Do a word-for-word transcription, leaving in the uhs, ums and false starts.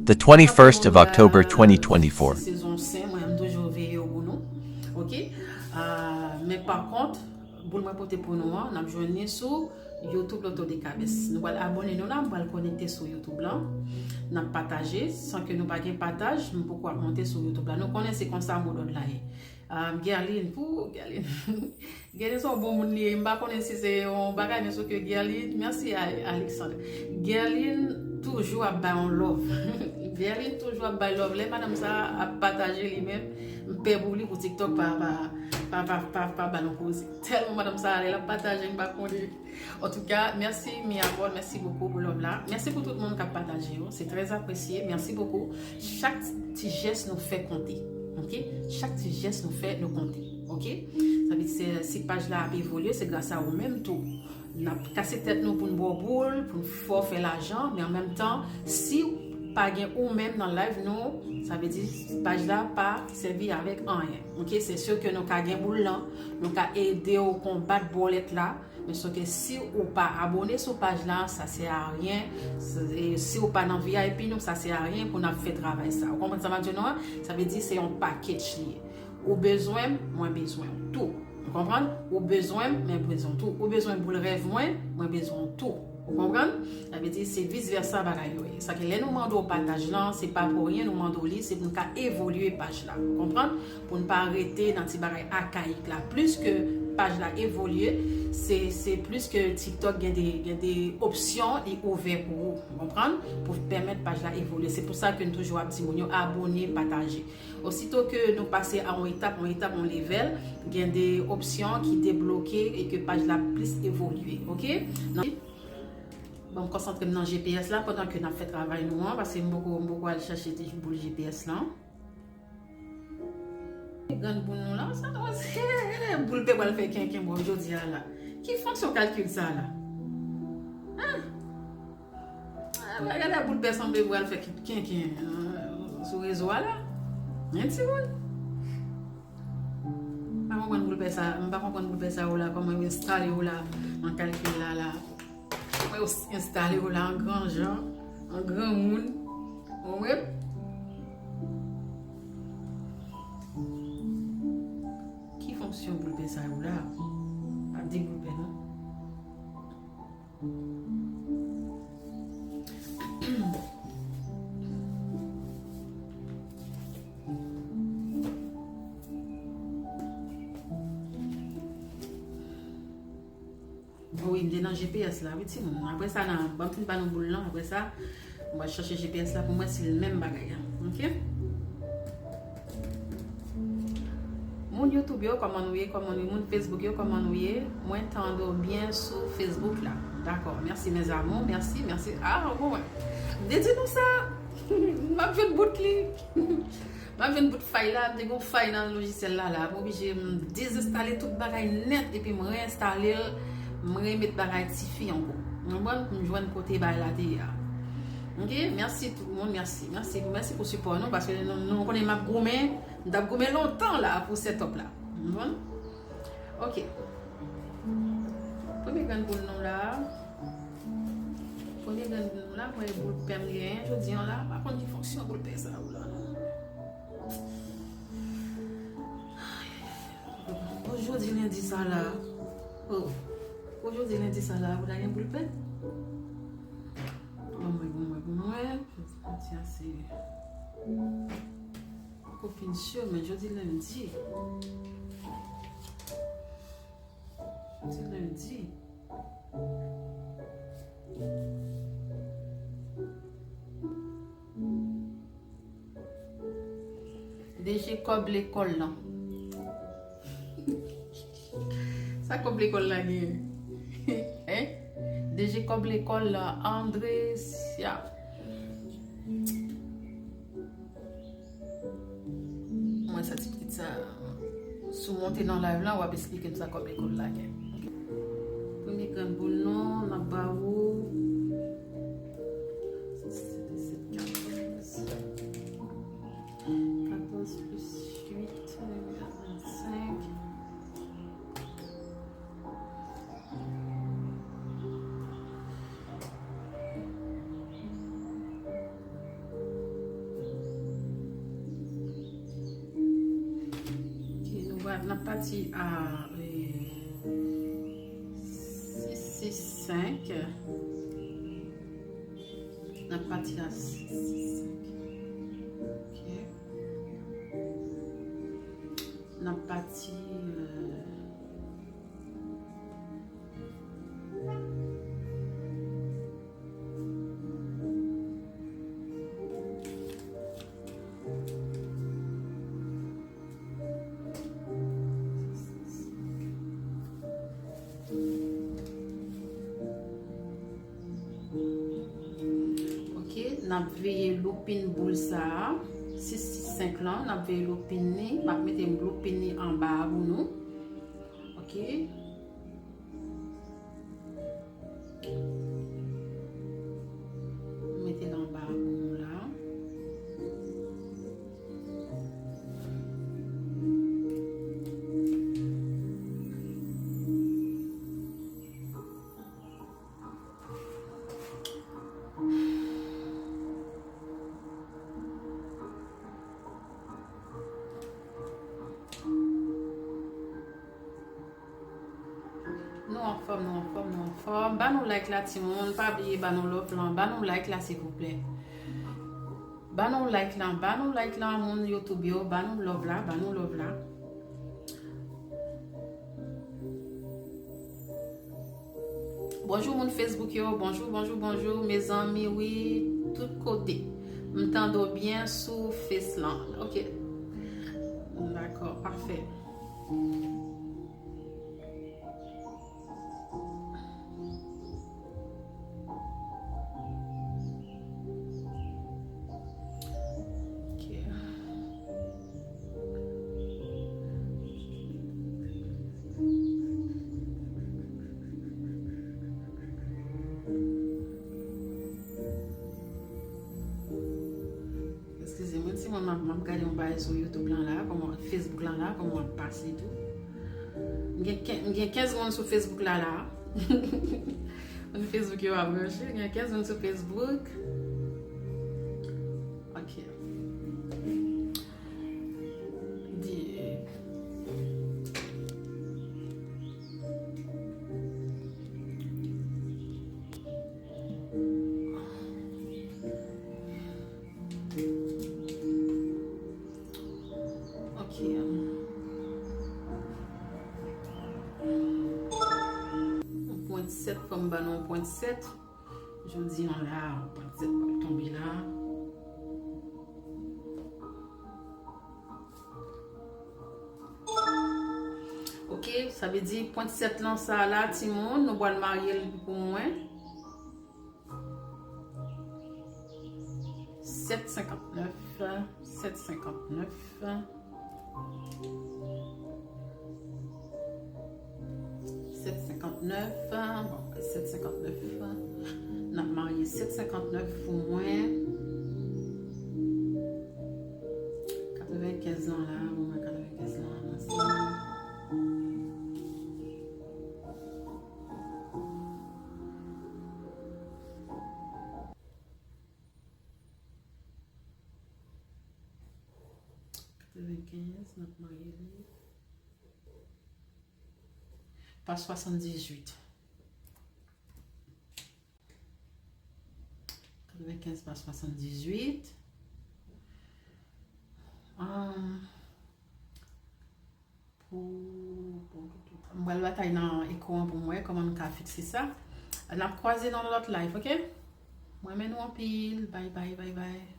the twenty-first of October twenty twenty-four. Se sezon sen, mwen menm toujou veye yo pou nou. Oke? Ah, men pa kont, boul mwen pote pou nou an, n ap jwenn li sou YouTube Loto de Kabès. Nou pral abòne nou la, nou pral konekte sou YouTube la. N ap pataje, san ke nou pa gen pataj, m poko ap monte sou YouTube la. Nou konnen se konsa modòd la ye. Ah, Guerline, pou Guerline. Guerline se yon bon moun li ye. M pa konnen si se yon bagay, men soke Guerline, mèsi a Alexandre. Guerline toujou ap bay yon love. Guerline toujou ap bay love. Lè madanm sa ap pataje li menm, m pè pou li pou TikTok pa, pa, pa, pa, pa, pa ba l yon koze. Tèlman madanm sa, lè l ap pataje, m pa konnen. Antouka, mèsi mi amor, mèsi bokou pou love la. Mèsi pou tout moun k ap pataje yo. Se trè apresye. Mèsi bokou. Chak ti jès nou fè konte. Oke? Chak ti jès nou fè, nou konte. Oke? Sa vle di se, si paj la ap evolye, se gras a ou menm tou. N ap kase tèt nou pou n ba w boul, pou n fè w fè lajan, men an menm tan, si pa gen ou menm nan live nou, sa vle di paj la pa sèvi avèk anyen. Oke? Se si ke nou ka gen boul lan, nou ka ede w konbat bòlèt la, men soke si ou pa abòne sou paj la, sa sè a ryen. Se- e si ou pa nan V I P nou, sa sè a ryen pou n ap fè travay sa. Ou konprann sa m ap di w non an? Sa vle di se yon package li ye. Ou bezwen m, mwen bezwen w tou. Ou konprann? Ou bezwen m, mwen bezwen w tou. Ou bezwen boul rèv mwen, mwen bezwen w tou. Ou konprann? Sa vle di se vis vèsa bagay yo ye. Sa ke lè nou mande w pataj lan, se pa pou ryen nou mande w li, se pou n ka evolye paj la. Ou konprann? Pou n pa rete nan ti bagay akayik la. Plis ke paj la evolye, se, se plis ke TikTok gen de, gen de opsyon li ouvè pou ou, ou konprann? Pou pèmèt paj la evolye. Se pou sa ke n toujou ap di moun yo abòne, pataje. Osito ke nou pase a yon etap, yon etap, yon level, gen de opsyon ki debloke e ke paj la plis evolye, oke? Nan- Bon, m konsantre m nan G P S la pandan ke n ap fè travay nou an, paske m poko, m poko al chache ti boul G P S lan. Grann boul nou la, sa nou se boul pè pral fè kenken bò jodi a la. Ki fonksyon kalkil sa la? Ah! Ah, gade boul pè sanble pral fè kenken, euh, sou rezo a la. Men timoun. M pa konprann boul pè sa, m pa konprann boul pè sa yo la, kòman yo enstale yo la nan kalkil la la. Mwen yo enstale yo la an gran jan, an gran moun. Ou konprann? Ki fonksyon boul pè sa yo la? Pa di boul pè non. Wi, m te nan G P S la, wi, timoun. Apre sa, nan, ban m fin ba nou boul lan. Apre sa, m pral chache G P S la pou m wè si l menm bagay la. Oke? Moun YouTube yo, kòman nou ye? Kòman nou ye? Moun Facebook yo, kòman nou ye? Mwen tande w byen sou Facebook la. Dakò. Mèsi, mes amours. Mèsi, mèsi. Ah, bon, wè. M te di nou sa. M ap jwenn bout li. M ap jwenn bout fay la, m te gen yon fay nan lojisyèl la, la, m oblije m dezenstale tout bagay nèt epi m reenstale l, m remet bagay tifi ankò. Ou konprann? Pou m jwenn kote bagay la te ye a. Oke, mèsi tout moun, mèsi, mèsi, mèsi pou sipò nou, paske nou, nou konnen m ap goumen, m t ap goumen lontan la pou setup la. Ou konprann? Oke. Premye grenn boul nou la. Premye grenn boul nou la, premye boul pè m genyen jodi an la. M pa konn ki fonksyon boul pè sa yo la non. Bon, jodi lendi sa la. Oh. Bon, jodi lendi sa la, ou ta gen boul pè? Bon, mwen, bon, mwen, bon, mwen. Jodi a se Poko fin si, men jodi lendi. Jodi lendi. D G kòb lekòl lan. Sa kòb lekòl la gen? Hein? D G kòb lekòl la, Andresia. Mwen sa ti pitit sa, si w monte nan live la, w ap esplike m sa kòb lekòl la gen. Premye grenn boul non, n ap ba ou. Katòz plis uit, vennsenk. N ap pati a, eh, sis sis senk. N ap pati a sis sis senk. Ok. N ap pati, eh, Ok, n ap veye loupin boul sa a, sis sis senk lan, n ap veye loupin li, m ap mete loupin li anba a pou nou. Ok. Mete l anba pou nou la. Nou anfòm, nou anfòm, nou anfòm. Ba nou like la, timoun. Pa bliye ba nou love lan. Ba nou like la, silvouplè. Ba nou like lan, ba nou like lan, moun YouTube yo. Ba nou love la, ba nou love la. Bonjou, moun Facebook yo. Bonjou, bonjou, bonjou. Mezanmi, wi, tout kote. M tande w byen sou Face lan. Ok. Dakò, pafè. Ok. Eskize mwen, timoun, m ap, m ap gade yon bagay sou YouTube lan la, kòman, Facebook lan la, kòman w ap pase tou. M gen ken-, m gen kenz moun sou Facebook la la. Moun Facebook yo ap branche, m gen kenz moun sou Facebook. Ok. Di. Ok. Yon pwent sèt, fò m ban nou yon pwent sèt. Jodi an la, yon pwent sèt pral tonbe la. Ok, sa vle di pwent sèt lan sa la, timoun, nou pral marye l pou mwen. Sèt senkantnèf, sèt senkantnèf. Sèt senkantnèf, bon, sèt senkantnèf. N ap marye sèt senkantnèf pou mwen. Katrevenkenz lan la, pou mwen katrevenkenz lan nan sa. Katrevenkenz, n ap marye li. Pa swasanndizuit. Katrevenkenz pa swasanndizuit. Ahn, pou, pou, pou, m pral batay nan eko an pou m wè kòman m ka fikse sa. N ap kwaze nan lòt live, ok? M renmen nou anpil. Bye, bye, bye, bye.